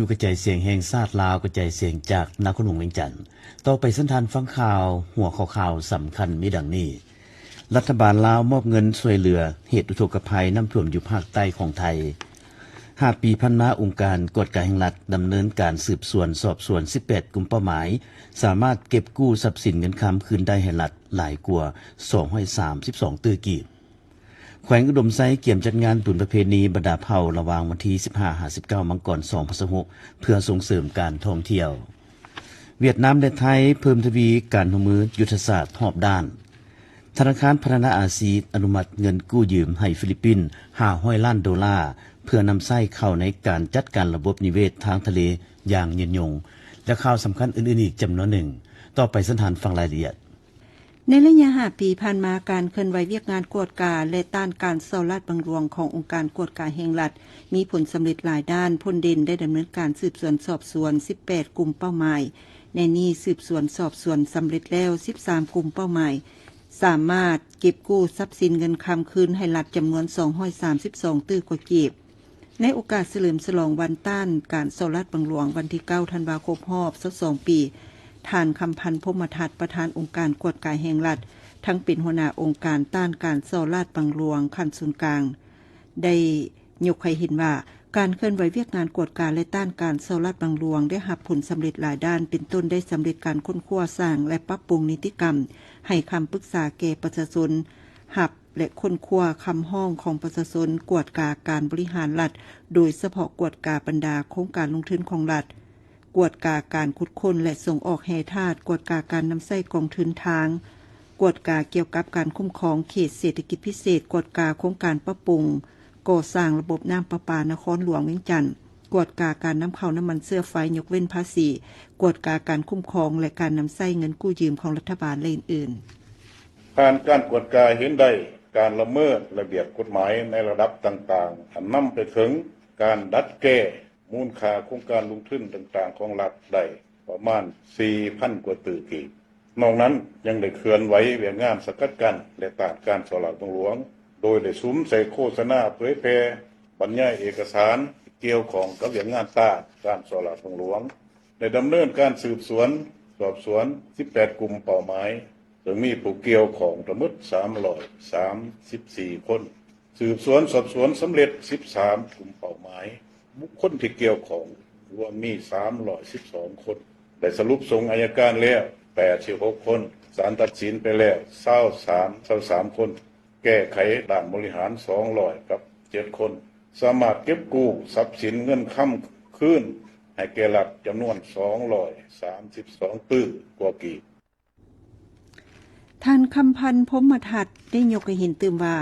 ຢູ່ກະຈາຍສຽງແຫ່ງຊາດລາວ ກະຈາຍສຽງຈາກນະຄອນຫຼວງວຽງຈັນ. ຕໍ່ໄປເຊີນທ່ານຟັງຂ່າວ ຫົວຂໍ້ຂ່າວສຳຄັນມີດັ່ງນີ້: ລັດຖະບານລາວມອບເງິນຊ່ວຍເຫຼືອເຫດອຸທົກກະໄພນ້ຳຖ້ວມຢູ່ພາກໃຕ້ຂອງໄທ. ຫ້າປີຜ່ານມາ, ອົງການກວດກາແຫ່ງລັດດຳເນີນການສືບສວນສອບສວນສິບແປດກຸ່ມເປົ້າໝາຍ, ສາມາດເກັບກູ້ຊັບສິນເງິນຄຳຄືນໄດ້ໃຫ້ລັດຫຼາຍກວ່າສອງຮ້ອຍສາມສິບສອງຕື້ກີບ. ແຂວງອຸດົມໄຊກຽມຈັດງານບຸນປະເພນີບັນດາເຜົ່າ ລະຫວ່າງວັນທີສິບຫ້າຫາສິບເກົ້າມັງກອນສອງພັນຊາວຫົກ ເພື່ອສົ່ງເສີມການທ່ອງທ່ຽວ. ຫວຽດນາມ ແລະ ໄທເພີ່ມທະວີການຮ່ວມມືຍຸດທະສາດຮອບດ້ານ. ທະນາຄານພັດທະນາອາຊີອະນຸມັດເງິນກູ້ຢືມໃຫ້ຟີລິບປິນຫ້າຮ້ອຍລ້ານໂດລາ ເພື່ອນຳໃຊ້ເຂົ້າໃນການຈັດການລະບົບນິເວດທາງທະເລຢ່າງຍືນຍົງ ແລະ ຂ່າວສຳຄັນອື່ນໆອີກຈຳນວນໜຶ່ງ. ຕໍ່ໄປເຊີນທ່ານຟັງລາຍລະອຽດ. ໃນໄລຍະຫ້າປີຜ່ານມາ, ການເຄື່ອນໄຫວວຽກງານກວດກາ ແລະ ຕ້ານການສໍ້ລາດບັງຫຼວງຂອງອົງການກວດກາແຫ່ງລັດ ມີຜົນສຳເລັດຫຼາຍດ້ານ. ພົ້ນເດັ່ນໄດ້ດຳເນີນການສືບສວນສອບສວນສິບແປດກຸ່ມເປົ້າໝາຍ. ໃນນີ້, ສືບສວນສອບສວນສຳເລັດແລ້ວສິບສາມກຸ່ມເປົ້າໝາຍ, ສາມາດເກັບກູ້ຊັບສິນເງິນຄຳຄືນໃຫ້ລັດຈຳນວນສອງຮ້ອຍສາມສິບສອງຕື້ກວ່າກີບ. ໃນໂອກາດສະເຫຼີມສະຫຼອງວັນຕ້ານການສໍ້ລາດບັງຫຼວງ ວັນທີເກົ້າທັນວາຄົບຮອບຊາວສອງປີ, ທ່ານ ຄຳພັນ ພົມມະທັດ ປະທານອົງການກວດກາແຫ່ງລັດ, ທັງເປັນຫົວໜ້າອົງການຕ້ານການສໍ້ລາດບັງຫຼວງຂັ້ນສູນກາງ ໄດ້ຍົກໃຫ້ເຫັນວ່າ ການເຄື່ອນໄຫວວຽກງານກວດກາ ແລະ ຕ້ານການສໍ້ລາດບັງຫຼວງ ໄດ້ຮັບຜົນສຳເລັດຫຼາຍດ້ານ, ເປັນຕົ້ນໄດ້ສຳເລັດການຄົ້ນຄວ້າສ້າງ ແລະ ປັບປຸງນິຕິກຳ, ໃຫ້ຄຳປຶກສາແກ່ປະຊາຊົນ, ຮັບ ແລະ ຄົ້ນຄວ້າຄຳຮ້ອງຂອງປະຊາຊົນ, ກວດກາການບໍລິຫານລັດ, ໂດຍສະເພາະກວດກາບັນດາໂຄງການລົງທຶນຂອງລັດ, ກວດກາການຂຸດຄົ້ນ ແລະ ສົ່ງອອກແຮ່ທາດ, ກວດກາການນຳໃຊ້ກອງທຶນທາງ, ກວດກາກ່ຽວກັບການຄຸ້ມຄອງເຂດເສດຖະກິດພິເສດ, ກວດກາໂຄງການປັບປຸງກໍ່ສ້າງລະບົບນ້ຳປະປານະຄອນຫຼວງວຽງຈັນ, ກວດກາການນຳເຂົ້ານ້ຳມັນເຊື້ອໄຟຍົກເວັ້ນພາສີ, ກວດກາການຄຸ້ມຄອງ ແລະ ການນຳໃຊ້ເງິນກູ້ຢືມຂອງລັດຖະບານ ແລະ ອື່ນໆ. ຜ່ານການກວດກາເຫັນໄດ້ການລະເມີດລະບຽບກົດໝາຍໃນລະດັບຕ່າງໆ ອັນນຳໄປເຖິງການດັດແກ້ມູນຄ່າໂຄງການລົງທຶນຕ່າງໆຂອງລັດໄດ້ປະມານສີ່ພັນກວ່າຕື້ກີບ. ນອກນັ້ນຍັງໄດ້ເຄື່ອນໄຫວວຽກງານສະກັດກັ້ນ ແລະ ຕ້ານການສໍ້ລາດບັງຫຼວງ ໂດຍໄດ້ສຸມໃສ່ໂຄສະນາເຜີຍແຜ່ ບັນຍາຍເອກະສານກ່ຽວຂ້ອງກັບວຽກງານຕ້ານການສໍ້ລາດບັງຫຼວງ, ໄດ້ດຳເນີນການສືບສວນສອບສວນສິບແປດກຸ່ມເປົ້າໝາຍ ເຊິ່ງມີຜູ້ກ່ຽວຂ້ອງທັງໝົດສາມຮ້ອຍສາມສິບສີ່ຄົນ, ສືບສວນສອບສວນສຳເລັດສິບສາມກຸ່ມເປົ້າໝາຍ, ບຸກຄົນທີ່ກ່ຽວຂ້ອງລວມມີສາມຮ້ອຍສິບສອງຄົນ, ໄດ້ສະຫຼຸບສົ່ງໄອຍະການແລ້ວແປດສິບຫົກຄົນ, ສານຕັດສິນໄປແລ້ວຊາວສາມ ຊາວສາມຄົນ, ແກ້ໄຂດ້ານບໍລິຫານສອງຮ້ອຍກັບເຈັດຄົນ, ສາມາດເກັບກູ້ຊັບສິນເງິນຄຳຄືນໃຫ້ແກ່ລັດຈຳນວນສອງຮ້ອຍສາມສິບສອງຕື້ກວ່າກີບ. ທ່ານ ຄຳພັນ ພົມມະທັດ ໄດ້ຍົກໃຫ້ເຫັນຕື່ມວ່າ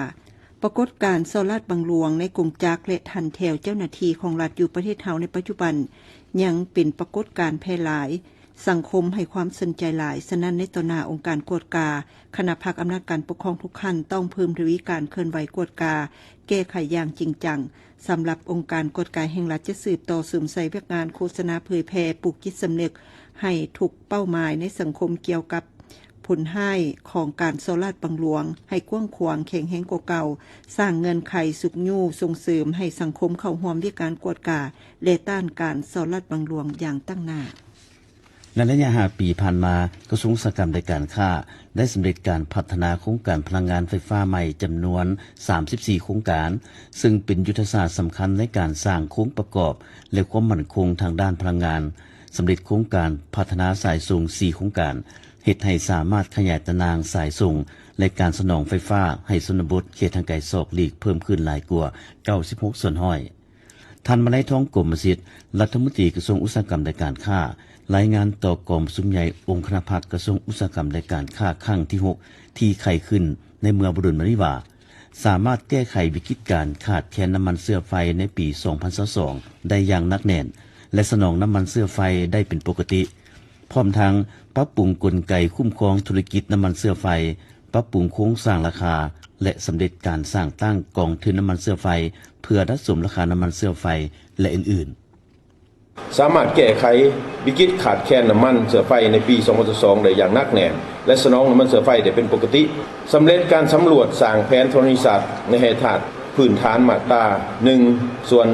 ປາກົດການສໍ້ລາດບັງຫຼວງໃນກົງຈັກ ແລະ ຖັນແຖວເຈົ້າໜ້າທີ່ຂອງລັດຢູ່ປະເທດເຮົາໃນປັດຈຸບັນ ຍັງເປັນປາກົດການແຜ່ຫຼາຍ, ສັງຄົມໃຫ້ຄວາມສົນໃຈຫຼາຍ. ສະນັ້ນ, ໃນຕໍ່ໜ້າ, ອົງການກວດກາ, ຄະນະພັກອຳນາດການປົກຄອງທຸກຂັ້ນ ຕ້ອງເພີ່ມທະວີການເຄື່ອນໄຫວກວດກາ, ແກ້ໄຂຢ່າງຈິງຈັງ. ສຳລັບອົງການກວດກາແຫ່ງລັດ ຈະສືບຕໍ່ສຸມໃສ່ວຽກງານໂຄສະນາເຜີຍແຜ່, ປູກຈິດສຳນຶກໃຫ້ທຸກເປົ້າໝາຍໃນສັງຄົມກ່ຽວກັບຜົນຮ້າຍຂອງການສໍ້ລາດບັງຫຼວງໃຫ້ກວ້າງຂວາງ, ແຂງແຮງກວ່າເກົ່າ, ສ້າງເງື່ອນໄຂຊຸກຍູ້ສົ່ງເສີມໃຫ້ສັງຄົມເຂົ້າຮ່ວມວຽກງານກວດກາ ແລະ ຕ້ານການສໍ້ລາດບັງຫຼວງຢ່າງຕັ້ງໜ້າ. ໃນໄລຍະຫ້າປີຜ່ານມາ, ກະຊວງອຸດສາຫະກຳ ແລະ ການຄ້າ ໄດ້ສຳເລັດການພັດທະນາໂຄງການພະລັງງານໄຟຟ້າໃໝ່ຈຳນວນສາມສິບສີ່ໂຄງການ, ເຊິ່ງເປັນຍຸດທະສາດສຳຄັນໃນການສ້າງໂຄງປະກອບ ແລະ ຄວາມໝັ້ນຄົງທາງດ້ານພະລັງງານ, ສຳເລັດໂຄງການພັດທະນາສາຍສົ່ງສີ່ໂຄງການ, ເຮັດໃຫ້ສາມາດຂະຫຍາຍຕາໜ່າງສາຍສົ່ງ ແລະ ການສະໜອງໄຟຟ້າໃຫ້ຊົນນະບົດເຂດຫ່າງໄກສອກຫຼີກເພີ່ມຂຶ້ນຫຼາຍກວ່າເກົ້າສິບຫົກສ່ວນຮ້ອຍ. ທ່ານ ມະໄລທອງ ກົມມະສິດ, ລັດຖະມົນຕີກະຊວງອຸດສາຫະກຳ ແລະ ການຄ້າ, ລາຍງານຕໍ່ກອງປະຊຸມໃຫຍ່ອົງຄະນະພັກກະຊວງອຸດສາຫະກຳ ແລະ ການຄ້າຄັ້ງທີຫົກ ທີ່ໄຂຂຶ້ນໃນເມື່ອບໍ່ດົນມານີ້ວ່າ, ສາມາດແກ້ໄຂວິກິດການຂາດແຄນນ້ຳມັນເຊື້ອໄຟໃນປີສອງພັນຊາວສອງໄດ້ຢ່າງໜັກແໜ້ນ ແລະ ສະໜອງນ້ຳມັນເຊື້ອໄຟໄດ້ເປັນປົກກະຕິ, ພ້ອມທັງປັບປຸງກົນໄກຄຸ້ມຄອງທຸລະກິດນ້ຳມັນເຊື້ອໄຟ, ປັບປຸງໂຄງສ້າງລາຄາ ແລະ ສຳເລັດການສ້າງຕັ້ງກອງທຶນນ້ຳມັນເຊື້ອໄຟ ເພື່ອດັດສົມລາຄານ້ຳມັນເຊື້ອໄຟ ແລະ ອື່ນໆ. ສາມາດແກ້ໄຂວິກິດຂາດແຄນນ້ຳມັນເຊື້ອໄຟໃນປີສອງພັນຊາວສອງໄດ້ຢ່າງໜັກແໜ້ນ ແລະ ສະໜອງນ້ຳມັນເຊື້ອໄຟໄດ້ເປັນປົກກະຕິ, ສຳເລັດການສຳຫຼວດສ້າງແຜນທໍລະນີສາດໃນແຮ່ທາດ ພື້ນຖານມາດຕາໜຶ່ງສ່ວນ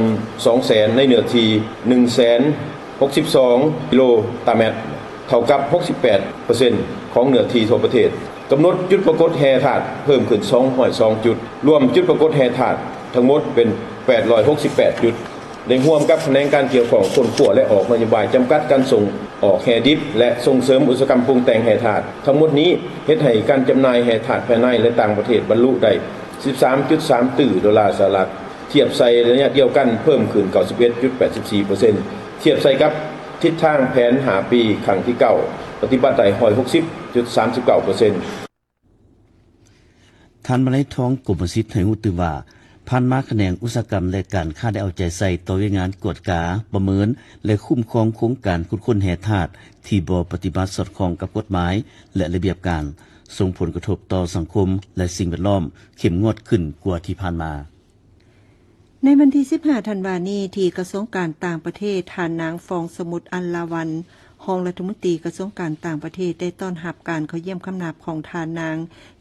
ສອງແສນ ໃນເນື້ອທີ່ໜຶ່ງແສນຫົກສິບສອງກິໂລຕາແມັດ ເທົ່າກັບຫົກສິບແປດເປີເຊັນຂອງເນື້ອທີ່ທົ່ວປະເທດ. ກຳນົດຈຸດປາກົດແຮ່ທາດເພີ່ມຂຶ້ນສອງຮ້ອຍສອງຈຸດ, ລວມຈຸດປາກົດແຮ່ທາດທັງໝົດເປັນແປດຮ້ອຍຫົກສິບແປດຈຸດ. ໄດ້ຮ່ວມກັບຂະແໜງການກ່ຽວຂ້ອງຄົ້ນຄວ້າ ແລະ ອອກນະໂຍບາຍຈຳກັດການສົ່ງອອກແຮ່ດິບ ແລະ ສົ່ງເສີມອຸດສາຫະກຳປຸງແຕ່ງແຮ່ທາດ. ທັງໝົດນີ້ເຮັດໃຫ້ການຈຳໜ່າຍແຮ່ທາດພາຍໃນ ແລະ ຕ່າງປະເທດບັນລຸໄດ້ສິບສາມຈຸດສາມຕື້ໂດລາສະຫະລັດ, ທຽບໃສ່ໄລຍະດຽວກັນເພີ່ມຂຶ້ນເກົ້າສິບເອັດຈຸດແປດສິບສີ່ເປີເຊັນ, ທຽບໃສ່ກັບທິດທາງແຜນຫ້າປີຄັ້ງທີເກົ້າ ປະຕິບັດໄດ້ຮ້ອຍຫົກສິບຈຸດສາມສິບເກົ້າເປີເຊັນ. ທ່ານ ມະໄລທອງ ກົມມະສິດ ໃຫ້ຮູ້ຕື່ມວ່າ ຜ່ານມາຂະແໜງອຸດສາຫະກຳ ແລະ ການຄ້າໄດ້ເອົາໃຈໃສ່ຕໍ່ວຽກງານກວດກາ, ປະເມີນ ແລະ ຄຸ້ມຄອງໂຄງການຂຸດຄົ້ນແຮ່ທາດທີ່ບໍ່ປະຕິບັດສອດຄ່ອງກັບກົດໝາຍ ແລະ ລະບຽບການ, ສົ່ງຜົນກະທົບຕໍ່ສັງຄົມ ແລະ ສິ່ງແວດລ້ອມເຂັ້ມງວດຂຶ້ນກວ່າທີ່ຜ່ານມາ. ໃນວັນທີສິບຫ້າ ທັນວານີ້ ທີ່ກະຊວງການຕ່າງປະເທດ, ທ່ານນາງ ຟອງສະໝຸດ ອັນລາວັນ ຮອງລັດຖະມົນຕີກະຊວງການຕ່າງປະເທດ ໄດ້ຕ້ອນຮັບການເຂົ້າຢ້ຽມຄຳນັບຂອງທ່ານນາງ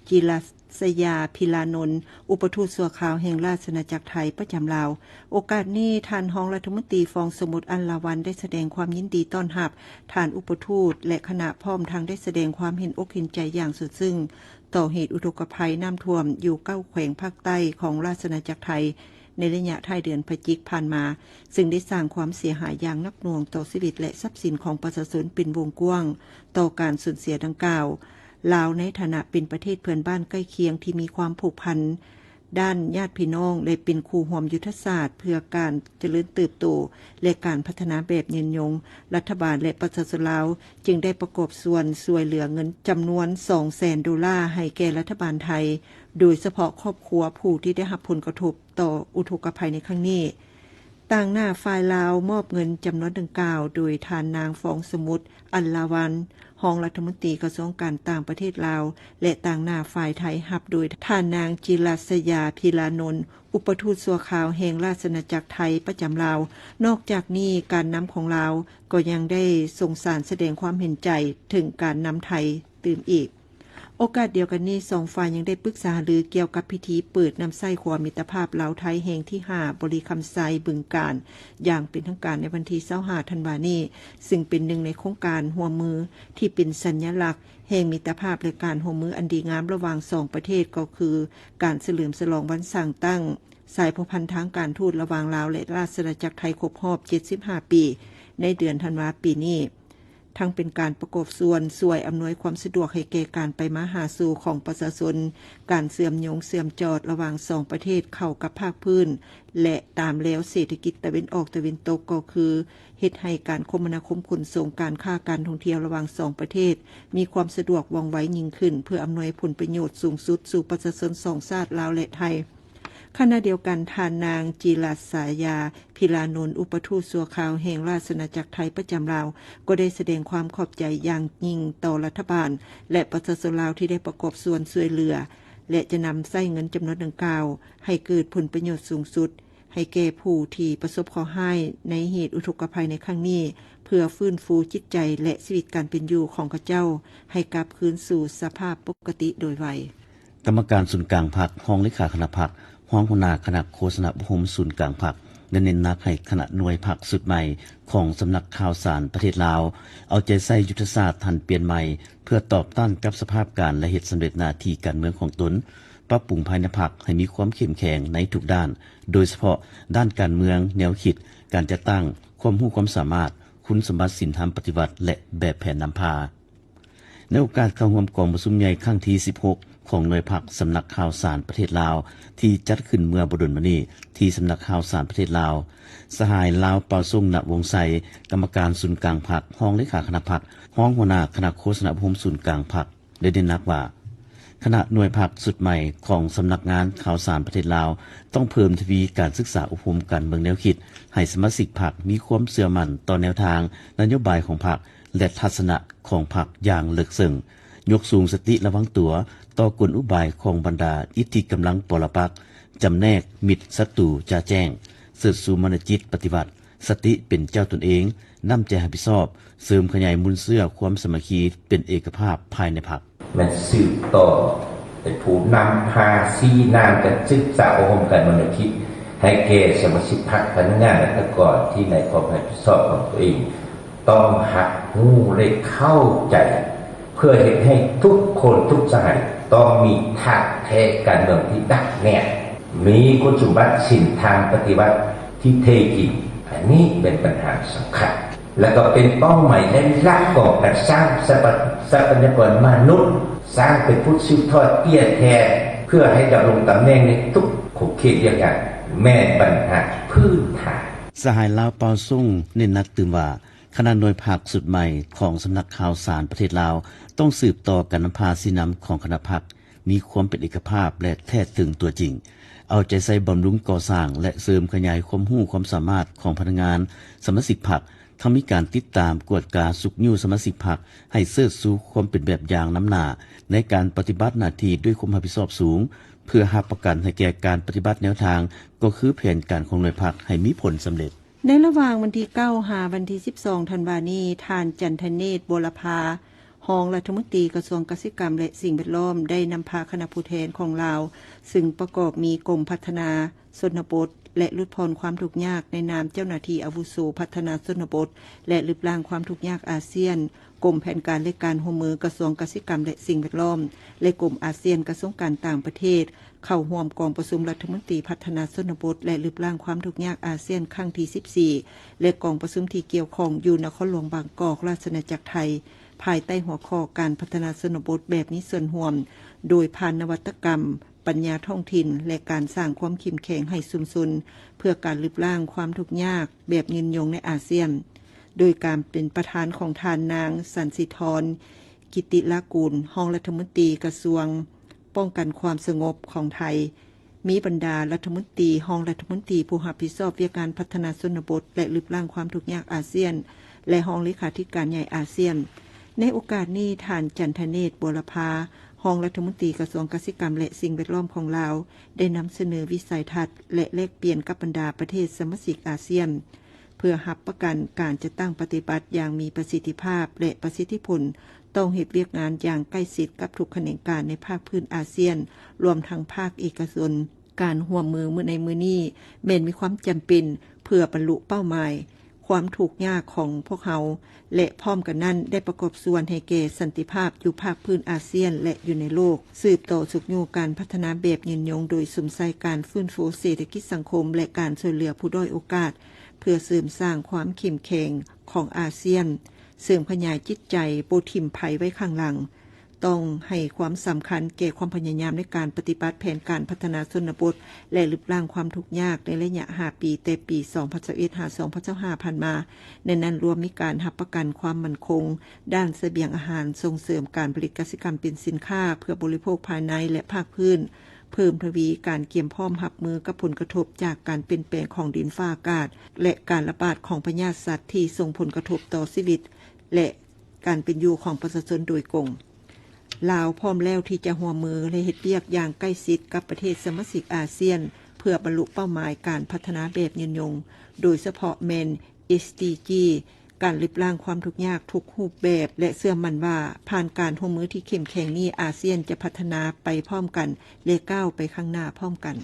ຈິລາສະຢາ ພິລານົນ ອຸປະທູດຊົ່ວຄາວແຫ່ງລາຊະອານາຈັກໄທປະຈຳລາວ. ໂອກາດນີ້, ທ່ານຮອງລັດຖະມົນຕີ ຟອງສະໝຸດ ອັນລາວັນ ໄດ້ສະແດງຄວາມຍິນດີຕ້ອນຮັບທ່ານອຸປະທູດ ແລະ ຄະນະ ພ້ອມທັງໄດ້ສະແດງຄວາມເຫັນອົກເຫັນໃຈຢ່າງສຸດຊຶ້ງ ຕໍ່ເຫດອຸທົກກະໄພນ້ຳຖ້ວມຢູ່ເກົ້າແຂວງພາກໃຕ້ຂອງລາຊະອານາຈັກໄທ ໃນໄລຍະທ້າຍເດືອນພະຈິກຜ່ານມາ, ຊຶ່ງໄດ້ສ້າງຄວາມເສຍຫາຍຢ່າງໜັກໜ່ວງຕໍ່ຊີວິດ ແລະ ຊັບສິນຂອງປະຊາຊົນເປັນວົງກວ້າງ. ຕໍ່ການສູນເສຍດັ່ງກ່າວ, ລາວໃນຖານະເປັນປະເທດເພື່ອນບ້ານໃກ້ຄຽງທີ່ມີຄວາມຜູກພັນດ້ານຍາດພີ່ນ້ອງ ແລະ ເປັນຄູ່ຮ່ວມຍຸດທະສາດເພື່ອການຈະເລີນເຕີບໂຕ ແລະ ການພັດທະນາແບບຍືນຍົງ, ລັດຖະບານ ແລະ ປະຊາຊົນລາວ ຈຶ່ງໄດ້ປະກອບສ່ວນຊ່ວຍເຫຼືອເງິນຈຳນວນສອງແສນໂດລາໃຫ້ແກ່ລັດຖະບານໄທ, ໂດຍສະເພາະຄອບຄົວຜູ້ທີ່ໄດ້ຮັບຜົນກະທົບຕໍ່ອຸທົກກະໄພໃນຄັ້ງນີ້. ຕາງໜ້າຝ່າຍລາວມອບເງິນຈຳນວນດັ່ງກ່າວໂດຍທ່ານນາງ ຟອງສະໝຸດ ອັນລາວັນ ຮອງລັດຖະມົນຕີກະຊວງການຕ່າງປະເທດລາວ ແລະ ຕາງໜ້າຝ່າຍໄທຮັບໂດຍທ່ານນາງ ຈິລາສະຢາ ພິລານົນ ອຸປະທູດຊົ່ວຄາວແຫ່ງລາຊະອານາຈັກໄທປະຈຳລາວ. ນອກຈາກນີ້, ການນຳຂອງລາວກໍຍັງໄດ້ສົ່ງສານສະແດງຄວາມເຫັນໃຈເຖິງການນຳໄທຕື່ມອີກ. ໂອກາດດຽວກັນນີ້, ສອງຝ່າຍຍັງໄດ້ປຶກສາຫາລືກ່ຽວກັບພິທີເປີດນຳໃຊ້ຂົວມິດຕະພາບລາວໄທແຫ່ງທີຫ້າ ບໍລິຄຳໄຊ ບຶງການ ຢ່າງເປັນທາງການໃນວັນທີຊາວຫ້າ ທັນວານີ້, ຊຶ່ງເປັນໜຶ່ງໃນໂຄງການຮ່ວມມືທີ່ເປັນສັນຍະລັກແຫ່ງມິດຕະພາບ ແລະ ການຮ່ວມມືອັນດີງາມລະຫວ່າງສອງປະເທດ, ກໍຄືການສະເຫຼີມສະຫຼອງວັນສ້າງຕັ້ງສາຍພົວພັນທາງການທູດລະຫວ່າງລາວ ແລະ ລາຊະອານາຈັກໄທຄົບຮອບເຈັດສິບຫ້າປີ ໃນເດືອນທັນວາປີນີ້. ທັງເປັນການປະກອບສ່ວນຊ່ວຍອຳນວຍຄວາມສະດວກໃຫ້ແກ່ການໄປມາຫາສູ່ຂອງປະຊາຊົນ, ການເຊື່ອມໂຍງເຊື່ອມຈອດລະຫວ່າງສອງປະເທດເຂົ້າກັບພາກພື້ນ ແລະ ຕາມແລວເສດຖະກິດຕາເວັນອອກຕາເວັນຕົກ, ກໍຄືເຮັດໃຫ້ການຄົມມະນາຄົມຂົນສົ່ງ, ການຄ້າ, ການທ່ອງທ່ຽວລະຫວ່າງສອງປະເທດມີຄວາມສະດວກວ່ອງໄວຍິ່ງຂຶ້ນ, ເພື່ອອຳນວຍຜົນປະໂຫຍດສູງສຸດສູ່ປະຊາຊົນສອງຊາດລາວ ແລະ ໄທ. ຂະນະດຽວກັນ, ທ່ານນາງ ຈິລາສະຢາ ພິລານົນ ອຸປະທູດຊົ່ວຄາວແຫ່ງລາຊະອານາຈັກໄທປະຈຳລາວ ກໍໄດ້ສະແດງຄວາມຂອບໃຈຢ່າງຍິ່ງຕໍ່ລັດຖະບານ ແລະ ປະຊາຊົນລາວທີ່ໄດ້ປະກອບສ່ວນຊ່ວຍເຫຼືອ ແລະ ຈະນຳໃຊ້ເງິນຈຳນວນດັ່ງກ່າວໃຫ້ເກີດຜົນປະໂຫຍດສູງສຸດ ໃຫ້ແກ່ຜູ້ທີ່ປະສົບເຄາະຮ້າຍໃນເຫດອຸທົກກະໄພໃນຄັ້ງນີ້ ເພື່ອຟື້ນຟູຈິດໃຈ ແລະ ຊີວິດການເປັນຢູ່ຂອງເຂົາເຈົ້າໃຫ້ກັບຄືນສູ່ສະພາບປົກກະຕິໂດຍໄວ. ກຳມະການສູນກາງພັກ, ຮອງເລຂາຄະນະພັກ, ຮອງຫົວໜ້າຄະນະໂຄສະນາອົບຮົມສູນກາງພັກ ໄດ້ເນັ້ນໜັກໃຫ້ຄະນະໜ່ວຍພັກຊຸດໃໝ່ຂອງສຳນັກຂ່າວສານປະເທດລາວ ເອົາໃຈໃສ່ຍຸດທະສາດຫັນປ່ຽນໃໝ່ ເພື່ອຕອບຕ້ານກັບສະພາບການ ແລະ ເຮັດສຳເລັດໜ້າທີ່ການເມືອງຂອງຕົນ, ປັບປຸງພາຍໃນພັກໃຫ້ມີຄວາມເຂັ້ມແຂງໃນທຸກດ້ານ, ໂດຍສະເພາະດ້ານການເມືອງ, ແນວຄິດ, ການຈັດຕັ້ງ, ຄວາມຮູ້ຄວາມສາມາດ, ຄຸນສົມບັດສິນທຳປະຕິວັດ ແລະ ແບບແຜນນຳພາ. ໃນໂອກາດເຂົ້າຮ່ວມກອງປະຊຸມໃຫຍ່ຄັ້ງທີສິບຫົກ ຂອງໜ່ວຍພັກສຳນັກຂ່າວສານປະເທດລາວ ທີ່ຈັດຂຶ້ນເມື່ອບໍ່ດົນມານີ້ ທີ່ສຳນັກຂ່າວສານປະເທດລາວ, ສະຫາຍ ລາວ ປາວສົງ ນະວົງໄຊ, ກຳມະການສູນກາງພັກ, ຮອງເລຂາຄະນະພັກ, ຮອງຫົວໜ້າຄະນະໂຄສະນາອົບຮົມສູນກາງພັກ ໄດ້ເນັ້ນໜັກວ່າ ຄະນະໜ່ວຍພັກຊຸດໃໝ່ຂອງສຳນັກງານຂ່າວສານປະເທດລາວ ຕ້ອງເພີ່ມທະວີການສຶກສາອົບຮົມການເມືອງແນວຄິດ ໃຫ້ສະມາຊິກພັກມີຄວາມເຊື່ອໝັ້ນຕໍ່ແນວທາງນະໂຍບາຍຂອງພັກ ແລະ ທັດສະນະຂອງພັກຢ່າງເລິກເຊິ່ງ, ຍົກສູງສະຕິລະວັງຕົວຕໍ່ກົນອຸບາຍຂອງບັນດາອິດທິກຳລັງປໍລະປັກ, ຈຳແນກມິດສັດຕູຈະແຈ້ງ, ເສີດຊູມານະຈິດປະຕິວັດ, ສະຕິເປັນເຈົ້າຕົນເອງ, ນ້ຳໃຈຮັບຜິດຊອບ, ເສີມຂະຫຍາຍມູນເຊື້ອຄວາມສາມັກຄີເປັນເອກະພາບພາຍໃນພັກ. ແມ່ນສືບຕໍ່ ເປັນຜູ້ນຳພາຊີ້ນຳກັນ ສຶກສາອົບຮົມກັນ ມາແນວຄິດໃຫ້ແກ່ສະມາຊິກພັກ, ພະນັກງານ, ລັດຖະກອນທີ່ໃນຄວາມຮັບຜິດຊອບຂອງຕົວເອງ ຕ້ອງຮັບຮູ້ ແລະ ເຂົ້າໃຈ ເພື່ອເຮັດໃຫ້ທຸກຄົນທຸກສະຫາຍຕ້ອງມີທ່າແທ້ການເມືອງທີ່ໜັກແໜ້ນ, ມີຄຸນສົມບັດເສັ້ນທາງປະຕິວັດທີ່ແທ້ຈິງ. ອັນນີ້ເປັນບັນຫາສຳຄັນ ແລະ ກໍເປັນເປົ້າໝາຍແລະຫຼັກຂອງການສ້າງຊັບພະ ຊັບພະຍາກອນມະນຸດ, ສ້າງເປັນຜູ້ສືບທອດເປັນແທນ ເພື່ອໃຫ້ດຳລົງຕຳແໜ່ງໃນທຸກຂົງເຂດວຽກງານ ແມ່ນບັນຫາພື້ນຖານ. ສະຫາຍ ລາວ ເປົາຊຸງ ເນັ້ນໜັກຕື່ມວ່າ ຄະນະໜ່ວຍພັກຊຸດໃໝ່ຂອງສຳນັກຂ່າວສານປະເທດລາວ ຕ້ອງສືບຕໍ່ການນຳພາຊີ້ນຳຂອງຄະນະພັກ ມີຄວາມເປັນເອກະພາບ ແລະ ແທ້ຕຶງຕົວຈິງ, ເອົາໃຈໃສ່ບຳລຸງກໍ່ສ້າງ ແລະ ເສີມຂະຫຍາຍຄວາມຮູ້ຄວາມສາມາດຂອງພະນັກງານ, ສະມາຊິກພັກ, ທັງມີການຕິດຕາມ, ກວດກາ, ຊຸກຍູ້ສະມາຊິກພັກໃຫ້ເຊີດຊູຄວາມເປັນແບບຢ່າງນຳໜ້າ ໃນການປະຕິບັດໜ້າທີ່ດ້ວຍຄວາມຮັບຜິດຊອບສູງ, ເພື່ອຮັບປະກັນໃຫ້ແກ່ການປະຕິບັດແນວທາງ ກໍຄືແຜນການຂອງໜ່ວຍພັກໃຫ້ມີຜົນສຳເລັດ. ໃນລະຫວ່າງວັນທີເກົ້າ ຫາວັນທີສິບສອງ ທັນວານີ້, ທ່ານ ຈັນທະເນດ ບົວລະພາ ຮອງລັດຖະມົນຕີກະຊວງກະສິກຳ ແລະ ສິ່ງແວດລ້ອມ ໄດ້ນຳພາຄະນະຜູ້ແທນຂອງລາວ ຊຶ່ງປະກອບມີກົມພັດທະນາຊົນນະບົດ ແລະ ຫຼຸດຜ່ອນຄວາມທຸກຍາກ ໃນນາມເຈົ້າໜ້າທີ່ອາວຸໂສພັດທະນາຊົນນະບົດ ແລະ ລຶບລ້າງຄວາມທຸກຍາກອາຊຽນ, ກົມແຜນການ ແລະ ການຮ່ວມມື ກະຊວງກະສິກຳ ແລະ ສິ່ງແວດລ້ອມ ແລະ ກົມອາຊຽນ ກະຊວງການຕ່າງປະເທດ ເຂົ້າຮ່ວມກອງປະຊຸມລັດຖະມົນຕີພັດທະນາຊົນນະບົດ ແລະ ລຶບລ້າງຄວາມທຸກຍາກອາຊຽນ ຄັ້ງທີສິບສີ່ ແລະ ກອງປະຊຸມທີ່ກ່ຽວຂ້ອງຢູ່ນະຄອນຫຼວງບາງກອກ ລາຊະອານາຈັກໄທ ພາຍໃຕ້ຫົວຂໍ້ການພັດທະນາຊົນນະບົດແບບມີສ່ວນຮ່ວມ ໂດຍຜ່ານນະວັດຕະກຳ, ປັນຍາທ້ອງຖິ່ນ ແລະ ການສ້າງຄວາມເຂັ້ມແຂງໃຫ້ຊຸມຊົນ ເພື່ອການລຶບລ້າງຄວາມທຸກຍາກແບບຍືນຍົງໃນອາຊຽນ, ໂດຍການເປັນປະທານຂອງທ່ານນາງ ສັນສິທອນ ກິດຕິລາກຸນ ຮອງລັດຖະມົນຕີກະຊວງປ້ອງກັນຄວາມສະຫງົບຂອງໄທ, ມີບັນດາລັດຖະມົນຕີ, ຮອງລັດຖະມົນຕີຜູ້ຮັບຜິດຊອບວຽກງານພັດທະນາຊົນນະບົດ ແລະ ລຶບລ້າງຄວາມທຸກຍາກອາຊຽນ ແລະ ຮອງເລຂາທິການໃຫຍ່ອາຊຽນ. ໃນໂອກາດນີ້, ທ່ານ ຈັນທະເນດ ບົວລະພາ ຮອງລັດຖະມົນຕີກະຊວງກະສິກຳ ແລະ ສິ່ງແວດລ້ອມຂອງລາວ ໄດ້ນຳສະເໜີວິໄສທັດ ແລະ ແລກປ່ຽນກັບບັນດາປະເທດສະມາຊິກອາຊຽນ ເພື່ອຮັບປະກັນການຈັດຕັ້ງປະຕິບັດຢ່າງມີປະສິດທິພາບ ແລະ ປະສິດທິຜົນ, ຕ້ອງເຮັດວຽກງານຢ່າງໃກ້ຊິດກັບທຸກຂະແໜງການໃນພາກພື້ນອາຊຽນ, ລວມທັງພາກເອກະຊົນ. ການຮ່ວມມືໃນມື້ນີ້ແມ່ນມີຄວາມຈຳເປັນເພື່ອບັນລຸເປົ້າໝາຍຄວາມທຸກຍາກຂອງພວກເຮົາ ແລະ ພ້ອມກັນນັ້ນໄດ້ປະກອບສ່ວນໃຫ້ແກ່ສັນຕິພາບຢູ່ພາກພື້ນອາຊຽນ ແລະ ຢູ່ໃນໂລກ, ສືບຕໍ່ຊຸກຍູ້ການພັດທະນາແບບຍືນຍົງ ໂດຍສຸມໃສ່ການຟື້ນຟູເສດຖະກິດສັງຄົມ ແລະ ການຊ່ວຍເຫຼືອຜູ້ດ້ອຍໂອກາດ ເພື່ອເສີມສ້າງຄວາມເຂັ້ມແຂງຂອງອາຊຽນ, ເສີມຂະຫຍາຍຈິດໃຈບໍ່ຖິ້ມໃຜໄວ້ຂ້າງຫຼັງ. ຕ້ອງໃຫ້ຄວາມສຳຄັນແກ່ຄວາມພະຍາຍາມໃນການປະຕິບັດແຜນການພັດທະນາຊົນນະບົດ ແລະ ລຶບລ້າງຄວາມທຸກຍາກໃນໄລຍະຫ້າປີ ແຕ່ປີສອງພັນຊາວເອັດ ຫາ ສອງພັນຊາວຫ້າ ຜ່ານມາ, ໃນນັ້ນລວມມີການຮັບປະກັນຄວາມໝັ້ນຄົງດ້ານສະບຽງອາຫານ, ສົ່ງເສີມການຜະລິດກະສິກຳເປັນສິນຄ້າເພື່ອບໍລິໂພກພາຍໃນ ແລະ ພາກພື້ນ, ເພີ່ມທະວີການກຽມພ້ອມຮັບມືກັບຜົນກະທົບຈາກການປ່ຽນແປງຂອງດິນຟ້າອາກາດ ແລະ ການລະບາດຂອງພະຍາດສັດທີ່ສົ່ງຜົນກະທົບຕໍ່ຊີວິດ ແລະ ການເປັນຢູ່ຂອງປະຊາຊົນໂດຍກົງ. ລາວພ້ອມແລ້ວທີ່ຈະຮ່ວມມື ແລະ ເຮັດວຽກຢ່າງໃກ້ຊິດກັບປະເທດສະມາຊິກອາຊຽນ ເພື່ອບັນລຸເປົ້າໝາຍການພັດທະນາແບບຍືນຍົງ, ໂດຍສະເພາະແມ່ນ ເອສດີຈີ, ການລຶບລ້າງຄວາມທຸກຍາກທຸກຮູບແບບ ແລະ ເຊື່ອໝັ້ນວ່າ ຜ່ານການຮ່ວມມືທີ່ເຂັ້ມແຂງນີ້, ອາຊຽນຈະພັດທະນາໄປພ້ອມກັນ ແລະ ກ້າວໄປຂ້າງໜ້າພ້ອມກັນ.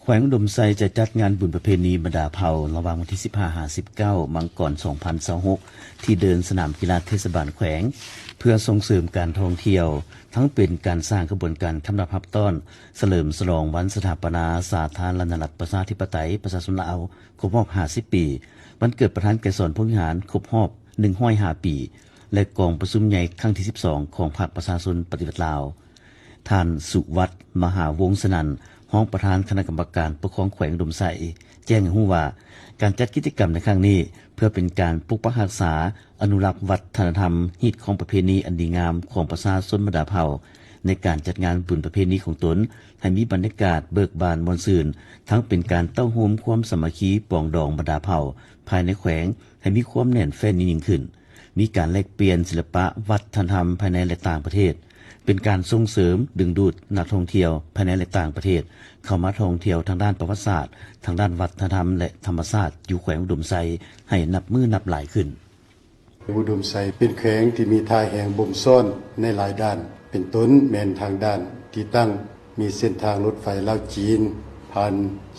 ແຂວງອຸດົມໄຊຈະຈັດງານບຸນປະເພນີບັນດາເຜົ່າ ລະຫວ່າງວັນທີສິບຫ້າ ຫາ ສິບເກົ້າ ມັງກອນ ສອງພັນຊາວຫົກ ທີ່ເດີ່ນສະໜາມກິລາເທດສະບານແຂວງ ເພື່ອສົ່ງເສີມການທ່ອງທ່ຽວ, ທັງເປັນການສ້າງຂະບວນການຄຳນັບຮັບຕ້ອນ ສະເຫຼີມສະຫຼອງວັນສະຖາປະນາສາທາລະນະລັດ ປະຊາທິປະໄຕ ປະຊາຊົນລາວ ຄົບຮອບ ຫ້າສິບ ປີ, ວັນເກີດປະທານໄກສອນ ພົມວິຫານ ຄົບຮອບ ໜຶ່ງຮ້ອຍຫ້າ ປີ ແລະ ກອງປະຊຸມໃຫຍ່ຄັ້ງທີສິບສອງ ຂອງພັກປະຊາຊົນປະຕິວັດລາວ. ທ່ານ ສຸວັດ ມະຫາວົງສະນັນ ຮອງປະທານຄະນະກຳມະການປົກຄອງແຂວງອຸດົມໄຊ ແຈ້ງໃຫ້ຮູ້ວ່າ ການຈັດກິດຈະກຳໃນຄັ້ງນີ້ ເພື່ອເປັນການປົກປັກຮັກສາ, ອະນຸລັກວັດທະນະທຳ, ຮີດຄອງປະເພນີອັນດີງາມຂອງປະຊາຊົນບັນດາເຜົ່າ. ໃນການຈັດງານບຸນປະເພນີຂອງຕົນ ໃຫ້ມີບັນຍາກາດເບີກບານມ່ວນຊື່ນ, ທັງເປັນການເຕົ້າໂຮມຄວາມສາມັກຄີປອງດອງບັນດາເຜົ່າພາຍໃນແຂວງ ໃຫ້ມີຄວາມແໜ້ນແຟ້ນຍິ່ງຂຶ້ນ. ມີການແລກປ່ຽນສິລະປະວັດທະນະທຳພາຍໃນ ແລະ ຕ່າງປະເທດ, ເປັນການສົ່ງເສີມດຶງດູດນັກທ່ອງທ່ຽວພາຍໃນ ແລະ ຕ່າງປະເທດ ເຂົ້າມາທ່ອງທ່ຽວທາງດ້ານປະຫວັດສາດ, ທາງດ້ານວັດທະນະທຳ ແລະ ທຳມະຊາດ ຢູ່ແຂວງອຸດົມໄຊ ໃຫ້ນັບມື້ນັບຫຼາຍຂຶ້ນ. ອຸດົມໄຊເປັນແຂວງທີ່ມີທ່າແຮງບົ່ມຊ້ອນໃນຫຼາຍດ້ານ. ເປັນຕົ້ນແມ່ນທາງດ້ານທີ່ຕັ້ງ ມີເສັ້ນທາງລົດໄຟລາວ-ຈີນ ຜ່ານ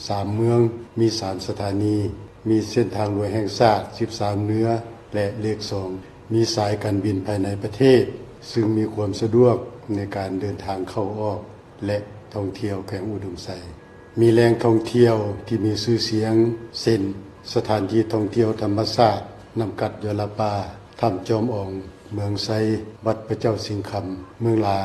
ສາມເມືອງ, ມີສາມສະຖານີ, ມີເສັ້ນທາງຫຼວງແຫ່ງຊາດສິບສາມເໜືອ ແລະ ເລກສອງ, ມີສາຍການບິນພາຍໃນປະເທດ ຊຶ່ງມີຄວາມສະດວກໃນການເດີນທາງເຂົ້າອອກ ແລະ ທ່ອງທ່ຽວແຂວງອຸດົມໄຊ. ມີແຫຼ່ງທ່ອງທ່ຽວທີ່ມີຊື່ສຽງ ເຊັ່ນ ສະຖານທີ່ທ່ອງທ່ຽວທຳມະຊາດ ນ້ຳກັດຢໍລະປາ, ຖ້ຳຈອມອອງເມືອງໄຊ, ວັດພະເຈົ້າສິງຄຳເມືອງຫຼາ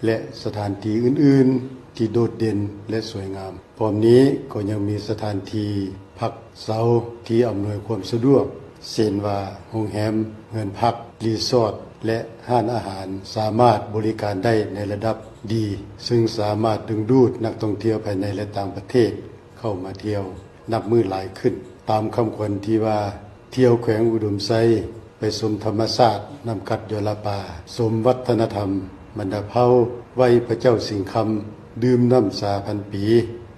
ແລະ ສະຖານທີ່ອື່ນໆທີ່ໂດດເດັ່ນ ແລະ ສວຍງາມ. ພ້ອມນີ້ກໍຍັງມີສະຖານທີ່ພັກເຊົາທີ່ອຳນວຍຄວາມສະດວກ ເຊັ່ນວ່າ ໂຮງແຮມ, ເຮືອນພັກ, ຣີສອດ ແລະ ຮ້ານອາຫານ ສາມາດບໍລິການໄດ້ໃນລະດັບດີ, ຊຶ່ງສາມາດດຶງດູດນັກທ່ອງທ່ຽວພາຍໃນ ແລະ ຕ່າງປະເທດເຂົ້າມາທ່ຽວນັບມື້ຫຼາຍຂຶ້ນ. ຕາມຄຳຂວັນທີ່ວ່າ ທ່ຽວແຂວງອຸດົມໄຊ ໄປຊົມທຳມະຊາດນ້ຳກັດຢໍລະປາ, ຊົມວັດທະນະທຳບັນດາເຜົ່າ, ໄຫວ້ພະເຈົ້າສິງຄຳ, ດື່ມນ້ຳຊາພັນປີ,